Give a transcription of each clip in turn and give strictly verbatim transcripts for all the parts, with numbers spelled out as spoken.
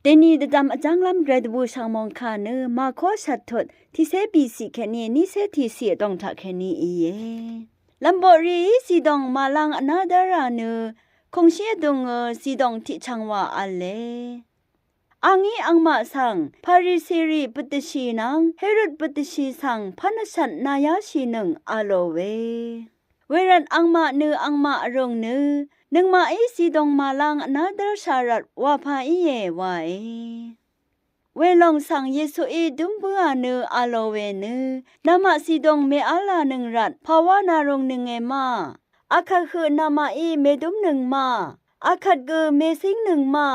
Dèní dvdvm vjv́nglv́m gvray dvbù shv̀ng mòngkà nø màkó shvt tut tiqcé bìciq kèní nícé tiqciq vdòng taq kèní íe. Lv̀mboqrìí zìdòng màlvng vná dv́rà nø kòngshí vdùngø zìdòng tiqchv̀ng wà v̄le. Angí angmaq svng Parisirì bøtdvshì nvng Herod bøtdvshì svng pv́n vshvt nayáshìnøng a lò we. Wervt angmaq nø angmaq vrùng nø nøngmaqí zìdòng màlvng vná dv́rshà rvt wà pà íe wae. Welòng svng Yesuí dúm bǿà nø a lò we nø, namaq zìdòng mèv́lànøng rvt pàwá na rungnønge ma? Akvt høq namaqí mèdúmnøng ma? Akvt gø mècíngnøng ma?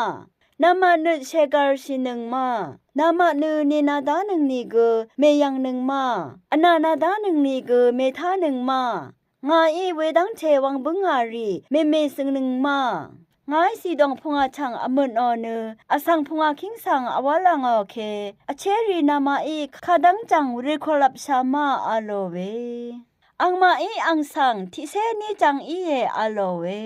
Namaq nøt shègàrshìnøng ma? Namaq nø nènadánøng nìgø mèyv̀ngnøng ma? Vnà nadánøng nìgø mètánøng ma? Ngàí wedv́ngte wvng bǿngà rì mèmèsøngnøng ma? Ngàí zìdòng pungà chv̀ng vmøtnò nø vsvng pungà kíng svng vwálv̀ngò ke vchérì namaqí kadv́ng jv̀ng rìkolvpshà ma a lò we. Angmaqí ang svng tiqcé ní jvng íe a lò we.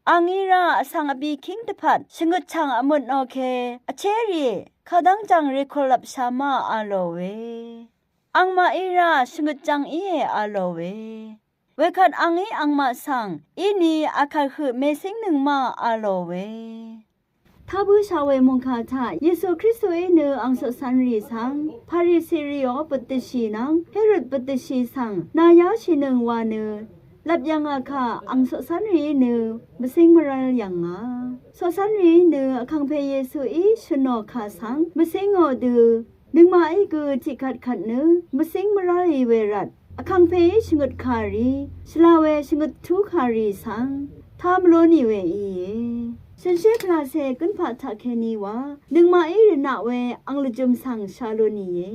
Angí rá vsvng vbì kíng dvpvt shvngøt chv̀ng vmøtnò ke vchérì kadv́ng jv̀ng rìkolvpshà ma a lò we. Angmaqí rá shvngøt jvng íe a lò we. Wekvt angí angmaq svng íni akvt høq mècíngnøng ma a lò we. Tá bǿshà we mòngkà taq Yesu Kristuí nø ang coqcv̄nrì svng Parisirìò bøtdvshì nvng Herod bøtdvshì svng nayáshìnøng wa nø lvp yv̀ngà kà ang coqcv̄nrìí nø mvcíng mvrv́l yv̀ngà. Coqcv̄nrìí nø vkàngpè Yesuí shø̀nò kà svng mvcíngò dø nøngmaqí gø tiqkvt kvt nø mvcíng mvrv́lì we rvt vkàngpèí shvngøt kàrì shvla we shvngøt túkàrì svng tá mvlú nì we íe. Shànshér pvlacè gǿnpaq taqkèní wa nøngmaqí rvnaq we ang lvjø̀m svng shà lú nìe.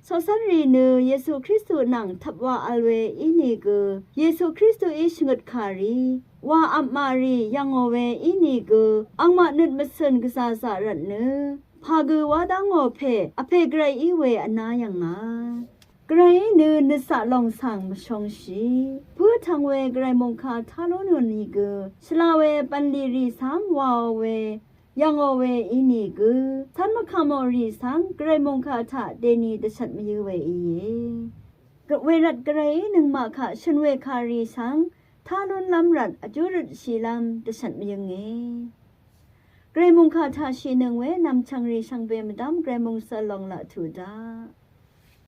Coqcv́nrì nø Yesu Kristu nvng tvp wa vl we ínìgø Yesu Kristuí shvngøt kàrì wa apmaqrì yv̀ngò we ínìgø angmaq nøt mvcø̀n gvzà zaq rvt nø pà gø wá dá ngò pè vpè gvray í we vná yv̀ngà. Gvrayí nø nøtsaq lòng svng mvshongshì pǿ vtvng we gvray mòngkà tá lú nò nìgø shvla we bv̀nlì rì cám waò we yv̀ngò we ínìgø cv́n mvkàmò rì svng gvray mòngkà taq dèni dvshvt mvyǿ we íe. Gø- wervt gvrayí nøngmaq kaq shø̀n we kàrì svng tá lúnlv́m rvt vjú røtshìlv́m dvshvt mvyǿnge. Gvray mòngkà taq shìnøng we nv̀mchv̀ngrì shvngbe mvdv́m gvray mòngsøl lòng laq tuq daq.